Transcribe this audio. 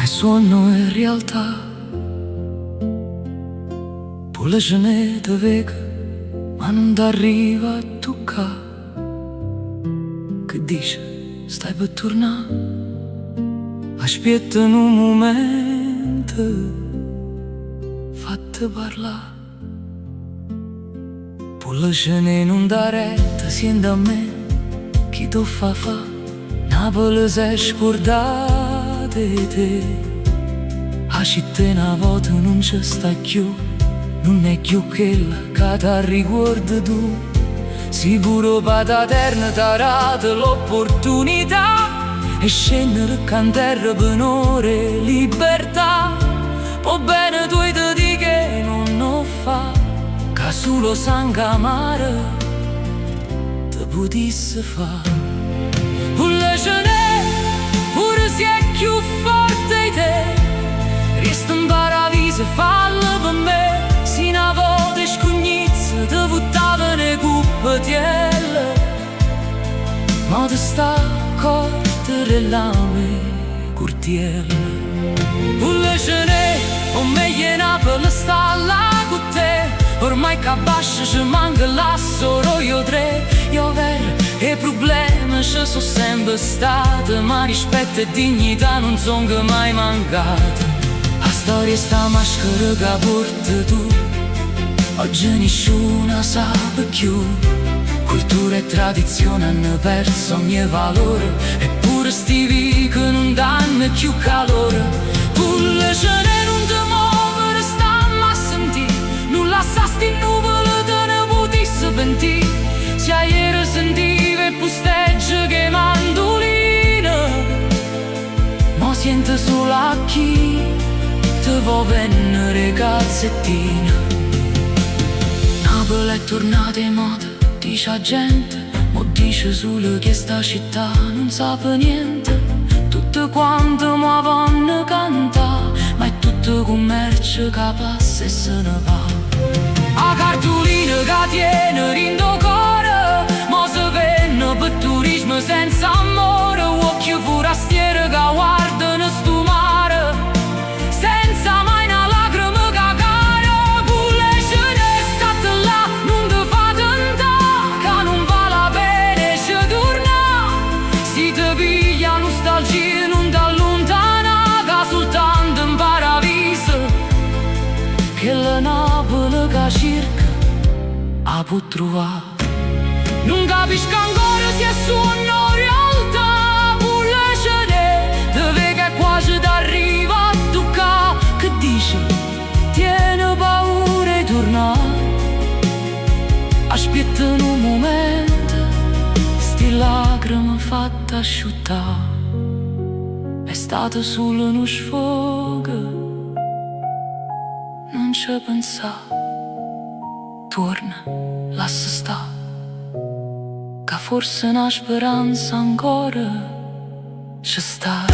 Ma è suonno o è realtà? Pullecenè te veco, ma nun t'arrivo a tuccà. Che dice? Stai pe' turnà? Aspietta nu mumento, fatte parlà. Pullecenè nun dà retta, siente a me, chi t' 'o fa fà? Napule s'è scurdata 'e te. 'A città 'e na vota nun ce sta cchiù, nun è cchiù chella ca t'arricuorde tu. Si pure 'o Pataterno t'ha dato l'opportunità 'e scennere ccà 'nterra pe n'ora 'e libertà, p' 'o bene tuoje te dico 'e nun 'o fa, ca sulo 'o sanghe amaro te putisse fa. Pullecenè, pure si è cchiù forte 'e te, rieste 'mparaviso, fallo pe' me. Si na vota 'e scugnizze te vuttavano 'e cuppetielle, mo te sta accorto d' 'e lame 'e curtielle. Pullecenè, 'o meglio 'e Napule sta là cu te. Ormai ccà abbascio ce manca l'asso doje o tre. È overo, 'e problemi ce so' sempe state, ma rispetto e dignità nun songo mai mancate. 'A storia 'e sta maschera ca puorte tu, oggi nisciuno 'a sape cchiù. Cultura e tradizione hanno perso ogni valore, eppure sti viche nun danno cchiù calore. Pullecenè nun te muovere, stamme a sentì, nun lassà sti nuvole te ne putisse pentì. Si ajere sentive 'e pusteggie ch' 'e manduline, mo siente solo a chi te vo vennere 'e calzettine. Napule è tornata 'e moda, dice 'a gente, m' 'o dice sulo chi 'e sta città nun sape niente. Tutte quante mo 'a vonno cantà, ma è tutto commercio ca passa e se ne va. 'A cartulina ca tiene dint' 'o core, mo se venne pe' turismo senza ammore. Uocchie furastiere ca guardano stu mare, senza mai 'na lacrima ca care. Pullecenè statte là, nun te fa tentà, ca nun vale 'a pena 'e ce turnà. Si te piglia 'a nostalgia nun t'alluntanà, ca sultanto 'mparaviso chella Napule ca cirche 'a può truvà. Nun capisco ancora si è suonno o realtà, Pullecenè, te veco e quasi t'arrivo a tuccà. Che dice? Tiene paura 'e turnà? Aspietta nu mumento, sti lacrime fatte asciuttà. È stato solo nu sfogo, nun ce pensà. Tuorna, lassa sta, ca forse 'na speranza ancora ce sta.